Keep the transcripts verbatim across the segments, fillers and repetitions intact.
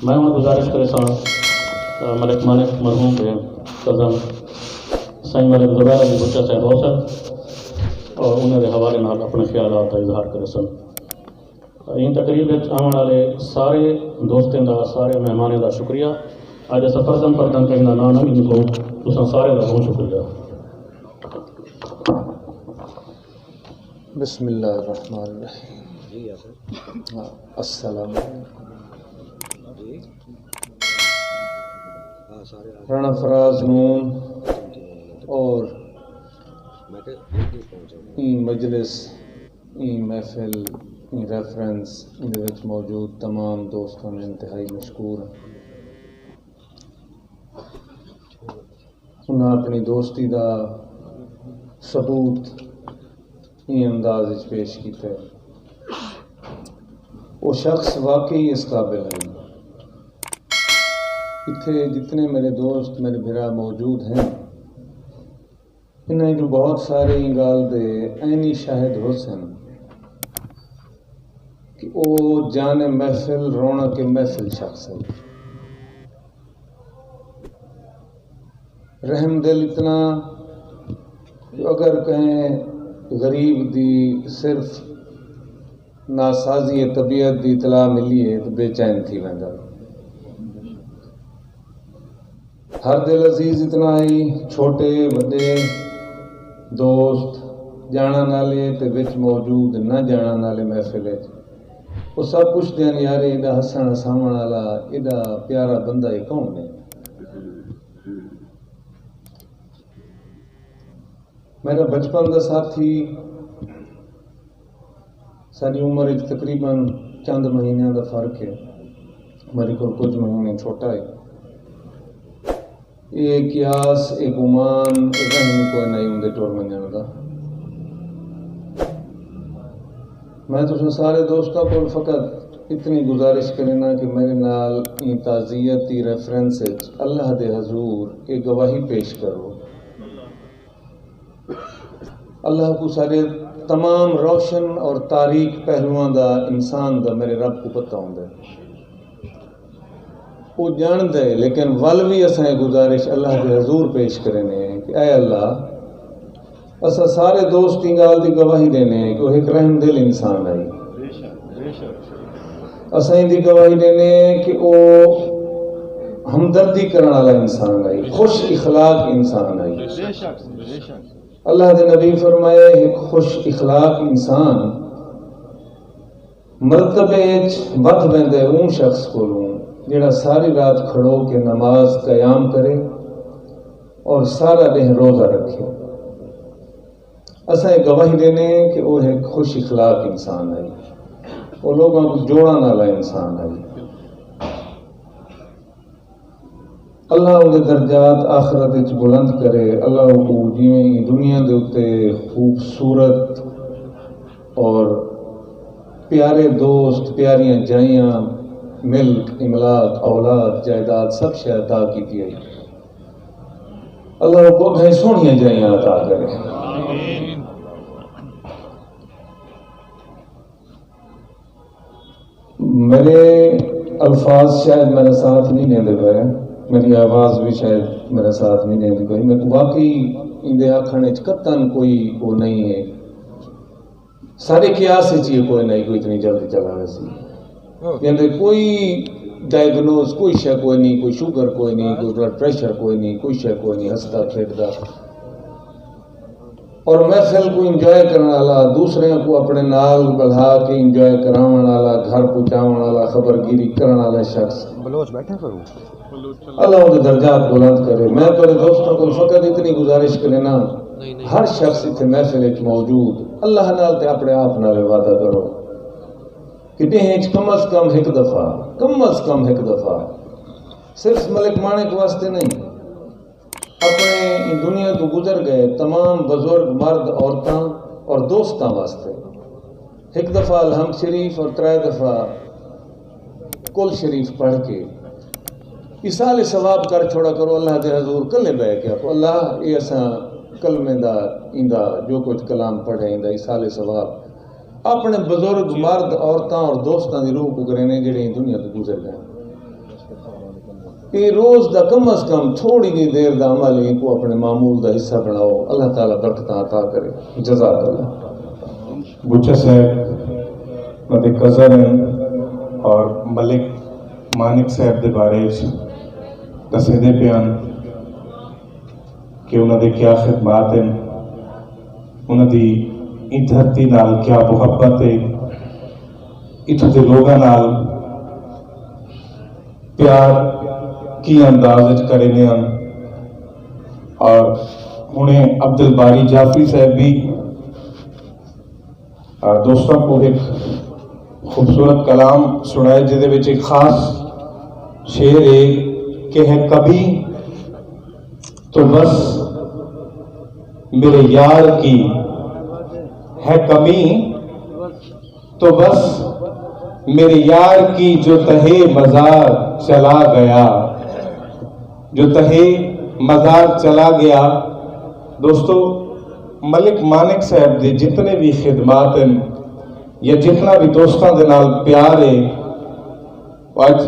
میں ہݨ گزارش کریساں ملک مانک مرحوم دے کزن سائیں ملک زبیر علی بچہ صاحب ہوسن اور انہاں دے حوالے نال اپݨے خیالات دا اظہار کریسن۔ ایں تقریب وچ آوݨ والے سارے دوستیں دا، سارے مہمانیں دا شکریہ۔ اڄ اساں پردم پردم کہیں دا ناں نہ گھنسوں، تساں سارے دا بہت شکریہ۔ بسم اللہ الرحمن الرحیم۔ السلام علیکم۔ رنا فراز نون اور ایں مجلس، ایں محفل، ایں ریفرنس دے وچ موجود تمام دوستاں دے انتہائی مشکور ہاں۔ انہاں اپݨی دوستی دا ثبوت ایں انداز وچ پیش کیتا ہے۔ او شخص واقعی اس قابل ہن۔ اتھے جتنے میرے دوست، میرے بھرا موجود ہن، انہاں وچوں بہت سارے ایں ڳالھ دے عینی شاہد ہوسن کہ او جان محفل، رونق محفل شخص ہن۔ رحم دل اتنا جو اگر کہیں غریب دی صرف ناسازی طبیعت دی اطلاع ملی ہے تو بے چین تھی ویندا۔ ہر دل عزیز اتنا ہی، چھوٹے وݙے، دوست، ڄاݨݨ والے تے وچ موجود نہ ڄاݨݨ والے محفل وچ۔ او سب پچھدے ہن، یار ایݙا ہسݨ ہساوݨ والا، ایݙا پیارا بندہ اے کون ہے؟ میرا بچپن دا ساتھی، ساݙی عمر وچ تقریباً چند مہینیاں دا فرق ہے، میرے کول کجھ مہینے چھوٹا ہے۔ اے قیاس، اے گمان، اے وہم کوئی نئیں اوندے ٹر ونڄݨ دا۔ میں تساں سارے دوستاں کول فقط اتنی گزارش کرینداں کہ میرے نال ایں تعزیت دی ریفرنس وچ اللہ دے حضور اے گواہی پیش کرو۔ اللہ کوں سارے تمام روشن اور تاریک پہلوواں دا انسان دا میرے رب کوں پتہ ہوندا ہے۔ او ڄاݨدا ہے، لیکن ول وی اساں اے گزارش اللہ دے حضور پیش کریندے ہیں کہ اے اللہ، اساں سارے دوست ایں ڳالھ دی گواہی ݙیندے ہیں کہ او ہک رحم دل انسان ہئی۔ اساں ایندی گواہی ݙیندے ہیں کہ او ہمدردی کرݨ والا انسان ہئی، خوش اخلاق انسان ہئی۔ اللہ دے نبی فرمائے، ہک خوش اخلاق انسان مرتبے اچ ودھ ویندے اوں شخص کولوں جیڑھا ساری رات کھڑو کے نماز قیام کرے اور سارا ݙینہہ روزہ رکھے۔ اساں اے گواہی ݙیندے ہیں کہ او ہک خوش اخلاق انسان ہئی، او لوگاں کوں جوڑݨ والا انسان ہئی۔ اللہ اوندے درجات آخرت وچ بلند کرے۔ اللہ اوکوں جیویں ایں دنیا دے اتے خوبصورت اور پیارے دوست، پیاریاں جائیاں، ملک، املاک، اولاد، جائیداد، سب شے عطا کیتی ہئی، اللہ اوکوں اڳاں سوہݨیاں جائیاں عطا کرے۔ میرے الفاظ شاید میرا ساتھ نہیں ݙیندے پئے، میری آواز بھی شاید میرا ساتھ نہیں ݙیندی پئی۔ میکوں واقعی ایندے آکھݨ وچ قطعاً کوئی او نہیں ہے۔ سارے قیاس وچ یہ کوئی نہیں، کوئی اتنی جلدی چلا ویسی۔ یعنی کوئی ڈائگنوز، کوئی شے کوئی نہیں، کوئی شوگر کوئی نہیں، کوئی بلڈ پریشر کوئی نہیں، کوئی شے کوئی نہیں، ہسدا کھیڈدا۔ اور محفل کوں انجوائے کرݨ والا، دوسریاں کوں اپݨے نال ٻلھا کے انجوائے کراوݨ والا، گھر پڄاوݨ والا، خبر گیری کرݨ والا شخص، بلوچ بیٹھے کرو۔ اللہ اوندے درجات بلند کرے۔ میں تہاݙے دوستاں کوں فقط اتنی گزارش کرینداں، ہر شخص اتھے محفل وچ موجود اللہ نال تے اپݨے آپ نال وعدہ کرو کہ ݙینہہ وچ کم از کم ہک دفعہ، کم از کم ہک دفعہ، صرف ملک مانک واسطے نہیں، اپݨے ایں دنیا توں گزر ڳئے تمام بزرگ مرد، عورتاں اور دوستاں واسطے ہک دفعہ الحمد شریف اور ترائے دفعہ کل شریف پڑھ کے ایصال ثواب کر چھوڑا کرو۔ اللہ دے حضور کلھے ٻہہ کے آکھو، اللہ، اے اساں کلمے دا، ایندا جو کجھ کلام پڑھے، ایندا ایصال ثواب اپݨے بزرگ مرد، عورتاں اور دوستاں دی روح کوں کریندے جیڑھے ایں دنیا توں گزر ڳئے۔ کہ روز دا کم از کم تھوڑی جی دیر دا عمل ہے، کو اپنے معمول دا حصہ بناؤ۔ اللہ تعالیٰ برکتاں عطا کرے۔ جزاک اللہ۔ بچہ صاحب، انہاں دے کزن ہن اور ملک مانک صاحب دے بارے وچ ݙسیندے پئے ہن کہ انہاں دے کیا خدمات ہن، انہاں دی ایں دھرتی نال کیا محبت ہے، اتھوں دے لوگاں نال پیار کی انداز وچ کریندے ہن۔ اور ہݨے عبدالباری جعفری صاحب بھی، آ، دوستاں کو ایک خوبصورت کلام سݨائے، جس دے وچ ایک خاص شعر ہے کہ ہے کمی تو بس میرے یار کی، ہے کمی تو بس میرے یار کی، جو تہے مزار چلا گیا، جو تہے مزار چلا گیا۔ دوستو، ملک مانک صاحب دے جتنے بھی خدمات ہیں یا جتنا بھی دوستاں دے نال پیار ہے، اڄ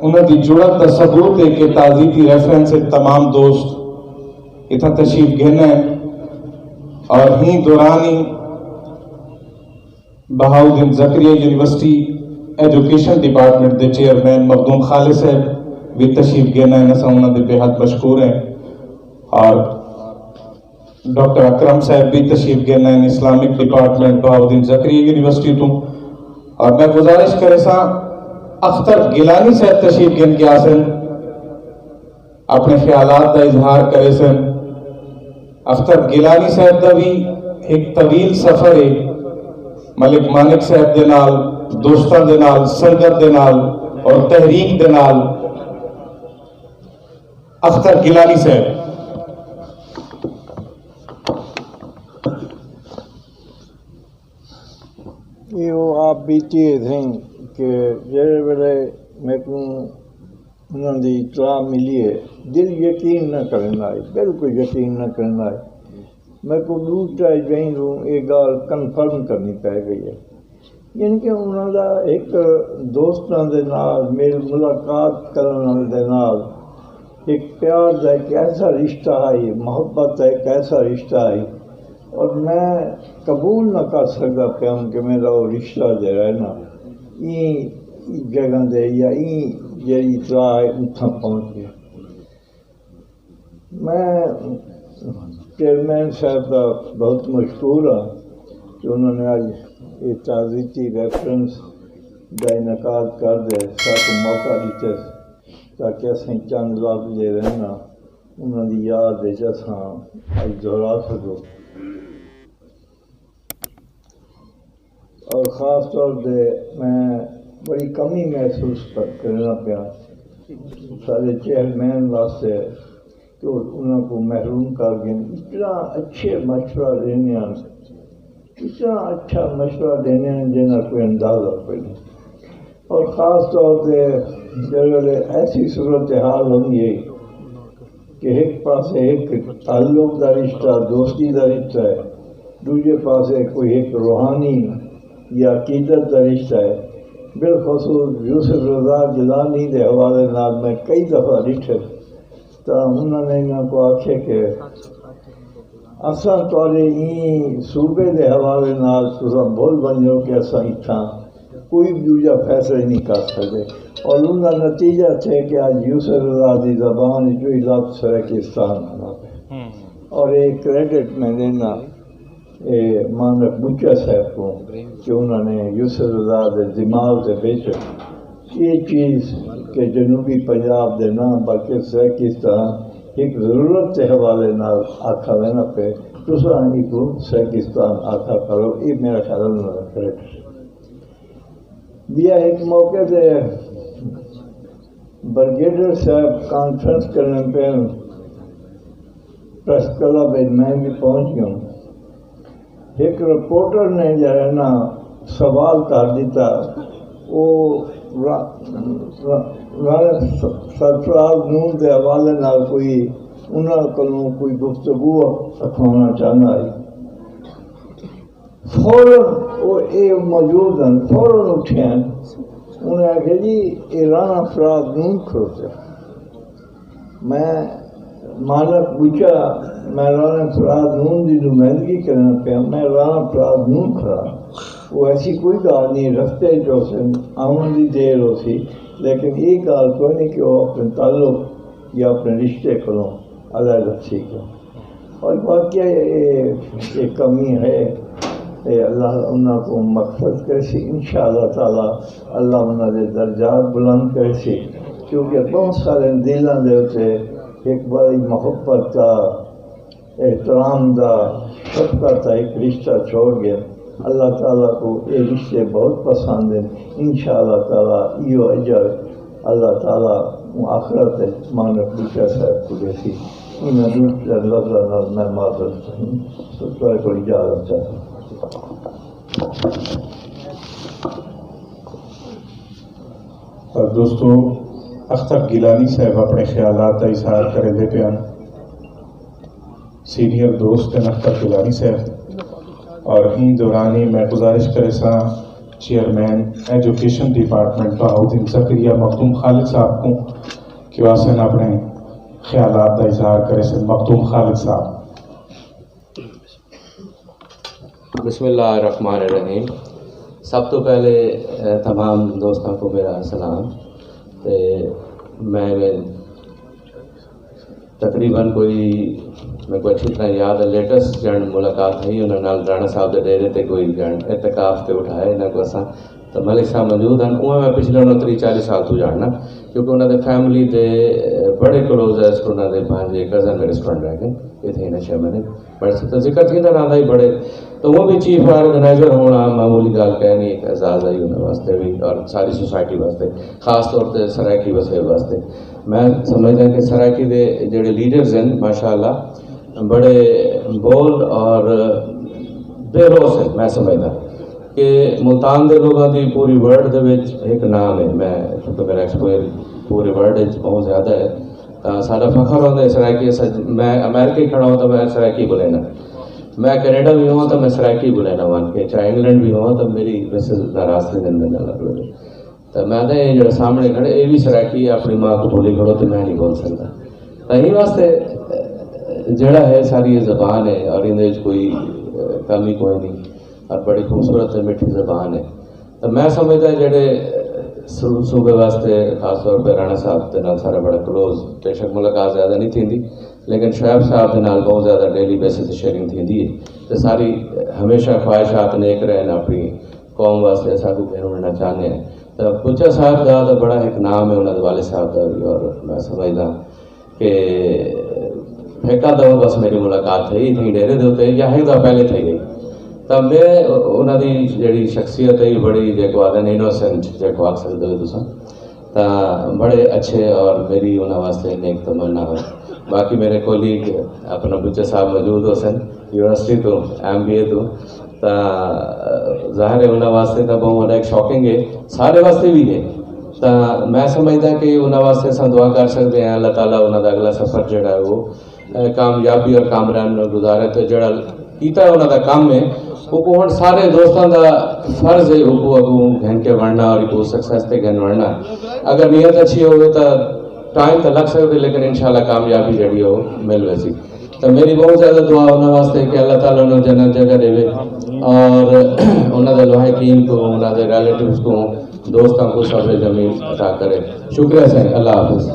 انہاں دی جڑت دا ثبوت ہے کہ تعزیتی ریفرنس اچ تمام دوست اتھاں تشریف گھن ہیں۔ اور ہی دوران ہی بہاؤالدین زکریا یونیورسٹی ایجوکیشن ڈپارٹمنٹ دے چیئرمین مخدوم خالد صاحب بھی تشریف گھن ہیں، اساں انہاں دے بے حد مشکور ہیں۔ اور ڈاکٹر اکرم صاحب بھی تشریف گھن ہیں اسلامک ڈپارٹمنٹ بہاؤالدین زکریا یونیورسٹی توں۔ اور میں گزارش کریساں، اختر گیلانی صاحب تشریف گھن کے آسن، اپنے خیالات دا اظہار کریسن۔ اختر گیلانی صاحب دا بھی ایک طویل سفر ہے ملک مانک صاحب دے نال، دوستاں دے نال، سنگت دے نال اور تحریک دے نال۔ اختر گیلانی صاحب۔ ایہو آپ بیتی ہے سئیں کہ جیڑھے ویلے میکوں انہاں دی اطلاع ملی ہے، دل یقین نہ کریندا ہئی، بالکل یقین نہ کریندا ہئی۔ میکوں ݙو چار ڄئیں توں اے ڳالھ کنفرم کرݨی پئے ڳئی ہے۔ یعنی کہ انہاں دا ہک دوستاں دے نال میل ملاقات کرݨ دے نال ہک پیار دا ہک ایسا رشتہ ہئی، محبت دا ہک ایسا رشتہ ہئی، اور میں قبول نہ کر سڳدا پیام کہ میݙا او رشتہ جیڑھا ہے نا، ایں جگہ دے یا ایں جیڑھی اطلاع ہے، اتھاں پہنچ ڳیا۔ میں چیئرمین صاحب دا بہت مشکور ہاں کہ انہوں نے اڄ اے تعزیتی ریفرنس دا انعقاد کر تے ساکوں موقع ݙتے، تاکہ اسیں چند لفظ جیڑھے ہن نا، انہاں دی یاد وچ اساں اڄ دہرا سڳوں۔ اور خاص طور تے میں بڑی کمی محسوس کرنا پیا سارے چیئرمین واسطے کہ انہاں کو محروم کر گئے۔ اتنا اچھے مشورہ دینے ہیں، اتنا اچھا مشورہ دینے ہیں جنہاں کوئی اندازہ کوئی نہیں۔ اور خاص طور تے جیڑھے ویلے ایسی صورتحال ہوندی ہے کہ ہک پاسے ہک تعلق دا رشتہ، دوستی دا رشتہ ہے، ݙوجھے پاسے کوئی ہک روحانی یا عقیدت دا رشتہ ہے۔ بالخصوص یوسف رضا گیلانی دے حوالے نال میں کئی دفعہ ݙٹھے تاں انہاں نے انہاں کوں آکھے کہ اساں تہاݙے ایں صوبے دے حوالے نال تساں بھل ونڄو کہ اساں اتھاں کوئی بھی ݙوجھا فیصلہ ہی نہیں کر سڳدے۔ اور ان دا نتیجہ تھے کہ اڄ یوسف رضا دی زبان وچ وی لفظ سرائیکستان آندا پئے۔ اور اے کریڈٹ میں ݙینداں اے مانک بچہ صاحب کوں کہ انہاں نے یوسف رضا دے دماغ دے وچ اے چیز کہ جنوبی پنجاب دے نہ بلکہ سرائیکستان ہک ضرورت دے حوالے نال آکھا ویندا پئے، تساں ایکوں سرائیکستان آکھا کرو۔ اے میرا خیال انہاں دا کریڈٹ ہے۔ ٻیا ہک موقع تے بریگیڈیئر صاحب کانفرنس کرݨ پئے، پریس کلب وچ میں بھی پہنچ ڳیوں۔ ہک رپورٹر نے جیڑھا نا سوال کر ݙتا، او را-، را-، رانا سرفراز نون دے حوالے نال کوئی انہاں کولوں کوئی گفتگو رکھواوݨا چاہندا ہئی۔ فوراً او اے موجود ہن، فوراً اٹھے ہن۔ انہیں آکھیا، جی، اے رانا فراز نون کھڑوتے۔ میں مالک ٻچا، میں رانا فراد نون دی نمائندگی کرݨا پیا۔ میں رانا فراد نون کھڑا، وہ ایسی کوئی ڳالھ نہیں، رستے جو سن آوݨ دی دیر ہو سی، لیکن یہ ڳالھ کوئی نہیں کہ وہ اپنے تعلق یا اپنے رشتے کولوں علیحدہ تھی ڳئے۔ اور واقعی یہ ایک کمی ہے، اے اللہ انہاں کو مغفرت کرے سی، انشاءاللہ تعالی اللہ انہاں دے درجات بلند کرے سی، کیونکہ بہت سارے دلاں دے اتے ایک بڑی محبت دا، احترام دا، شفقت دا ایک رشتہ چھوڑ گئے۔ اللہ تعالی کو یہ رشتے بہت پسند ہیں۔ انشاءاللہ تعالی ایہو اجر اللہ تعالی اوں آخرت وچ مانک بچہ صاحب کو ݙیسی۔ انہاں ݙو چار لفظاں نال میں معذرت چاہوں، تہاݙے کول اجازت چاہوں۔ دوستو، اختر گیلانی صاحب اپݨے خیالات دا اظہار کریندے پئے ہن۔ سینئر دوست ہیں اختر گیلانی صاحب، اور ایں دوران ہی میں گزارش کریساں چیئرمین ایجوکیشن ڈپارٹمنٹ بہاؤالدین زکریا مخدوم خالد صاحب کو کہ وہ اساں اپݨے خیالات دا اظہار کریسن۔ مخدوم خالد صاحب۔ بسم اللہ الرحمن الرحیم۔ سب تو پہلے، اے، تمام دوستاں کو میرا سلام۔ تے میں، میں تقریباً کوئی، میں کو اچھی طرح یاد ہے، لیٹسٹ جݨ ملاقات تھئی انہاں نال رانا صاحب دے ݙیرے تے، کوئی جݨ اعتکاف تے اٹھائے انہاں کو اساں، تو ملک صاحب موجود ہن۔ اوہ میں پچھلے انہاں تریہہ چالیہہ سال تو جاننا، کیونکہ انہاں دے فیملی دے بڑے کلوزسٹ انہاں دے پنج کزن میرے اسٹوڈنٹ رہ گئے اتھے نشے میں نے۔ بڑے س-، ذکر تھیندا رہندا ہی بڑے، تو وہ بھی چیف آرگنائزر ہونا معمولی ڳالھ کائے نہیں، ایک اعزاز ہے انہاں واسطے بھی اور ساری سوسائٹی واسطے، خاص طور تے سرائیکی وسیب واسطے۔ میں سمجھدا کہ سرائیکی دے جڑے لیڈرز ہیں، ماشاءاللہ، بڑے بولڈ اور بے لوث ہیں۔ میں سمجھدا کہ ملتان دے لوگاں دی پوری ورلڈ دے وچ ایک نام ہے۔ میں، کیونکہ میرا ایکسپوئر پورے ورلڈ وچ بہت زیادہ ہے، تاں ساݙا فخر ہوندا ہے سرائیکی۔ اساں، میں امریکہ کھڑا ہوں تاں میں سرائیکی ٻولینا، میں کینیڈا بھی ہوں تاں میں سرائیکی ٻولینا، وان کے چاہے انگلینڈ بھی ہوں تاں میری مسز ناراض تھی دن میں نال ٻولے۔ تاں میں آہدا، یہ جڑا سامنے کھڑے، یہ بھی سرائیکی ہے، اپݨی ماں کو بھلی کھڑو تے میں نہیں بول سکدا۔ تاں ایں واسطے، اے، جڑا ہے ساری یہ زبان ہے اور ایندے وچ کوئی، اے، کمی کوئی نہیں اور بڑی خوبصورت تے مٹھی زبان ہے۔ تاں میں سمجھدا جڑے صو-، صوبے واسطے خاص طور پہ رانا صاحب دے نال سارا بڑا کلوز، بے شک ملاقات زیادہ نہیں تھیندی، لیکن شعیب صاحب دے نال بہت زیادہ ڈیلی بیسس تے شیئرنگ تھیندی ہے۔ تے ساری ہمیشہ خواہشات نیک رہن اپݨی قوم واسطے، اساں کو گھن وڑنا چاہنے ہیں۔ تاں بچہ صاحب دا تاں بڑا ایک نام ہے، انہاں دے والد صاحب دا بھی، اور میں سمجھدا کہ ہک آدھا بس میری ملاقات تھئی تھئی ڈیرے دے اتے، یا ہک دفعہ پہلے تھئی گئی۔ تاں میں انہاں دی جڑی شخصیت ہے، بڑی جیکو آدھے انوسنٹ جیکو آکھ سکدے ہو تساں، تاں بڑے اچھے، اور میری انہاں واسطے نیک تمنا ہے۔ باقی میرے کولیگ اپنا بچہ صاحب موجود ہو سن، یونیورسٹی تو، ایم بی اے تو، تاں ظاہر ہے انہاں واسطے تاں بہت وڈا ایک شاکنگ ہے، سارے واسطے بھی ہے۔ تاں میں سمجھدا کہ انہاں واسطے اساں دعا کر سکدے ہیں، اللہ تعالیٰ انہاں دا اگلا سفر جڑا ہے وہ، اے، کامیابی اور کامران نال گزارے۔ تے جڑا کیتا ہے انہاں دا کم ہے، وہ کو ہن سارے دوستاں دا فرض ہے، وہ کو اگوں گھن کے بڑھنا اور کو سکسیس تے گھن بڑھنا۔ اگر نیت اچھی ہوئے تاں ٹائم تاں لگ سکدے، لیکن انشاءاللہ کامیابی جڑی ہے وہ مل ویسی۔ تاں میری بہت زیادہ دعا انہاں واسطے کہ اللہ تعالیٰ انہاں جنت جگہ ݙیوے، اور انہاں دے لواحقین کو، انہاں دے ریلیٹیوز کو، دوستاں کو صبر جمیل عطا کرے۔ شکریہ سائیں، اللہ حافظ۔